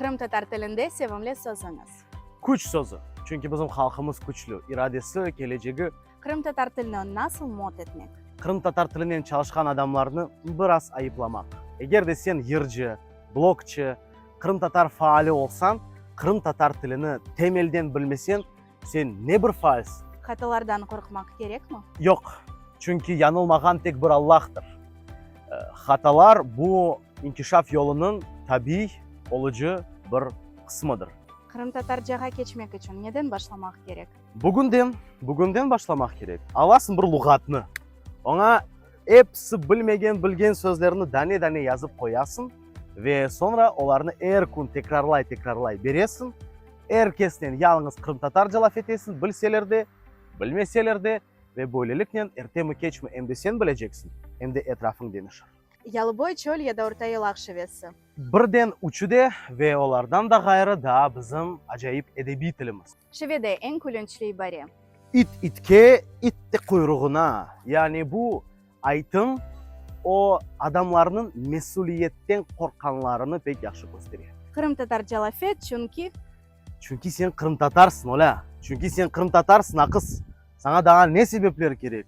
Qırımtatar tilinde sevimli sözüñiz? Küç sözü. Çünki bizim halqımız küçlü, iradesi, kelecegi. Qırımtatar tilini nasıl mod etmek? Qırımtatar tilinen çalışqan adamlarnı biraz ayıplamaq. Eger de sen yırcı, blogçı, qırımtatar faali olsañ, qırımtatar tilini temelden bilmeseñ, sen ne bir faalsiñ? Hatalardan qorqmaq kerekmi? Yoq, çünki yañılmağan tek bir Allahtır. Hatalar, bu inkişaf yolunıñ tabiiy olucı bir qısmıdır. Qırımtatarcağa keçmek içün neden başlamaq kerek? Bugünden, bugünden başlamaq kerek. Alasıñ bir luğatnı, oña episi bilmegen, bilgen sözlerni dane-dane yazıp qoyasıñ ve soñra olarnı er kün tekrarlay-tekrarlay beresiñ. Er kesnen yalıñız qırımtatarca laf etesiñ, bilseler de, bilmeseler de, ve böyleliknen ertemi-keçmi em de sen bileceksiñ, em de etrafıñ deñişir. Yalıboy çöl ya da Orta Yılaq şivesi. Birden üçü de ve olardan da ğayrı daa bizim acayip edebiy tilimiz. Şivede eñ külünçli ibare. İt itke, it de quyruğına. Yani bu aytım o adamlarnıñ mesüliyetten qorqqanlarını pek yahşı köstere. Qırımtatarca laf et, çünki. Çünki sen qırımtatarsıñ, olâ. Çünki sen qırımtatarsıñ, aqız. Saña daa ne sebepler kerek?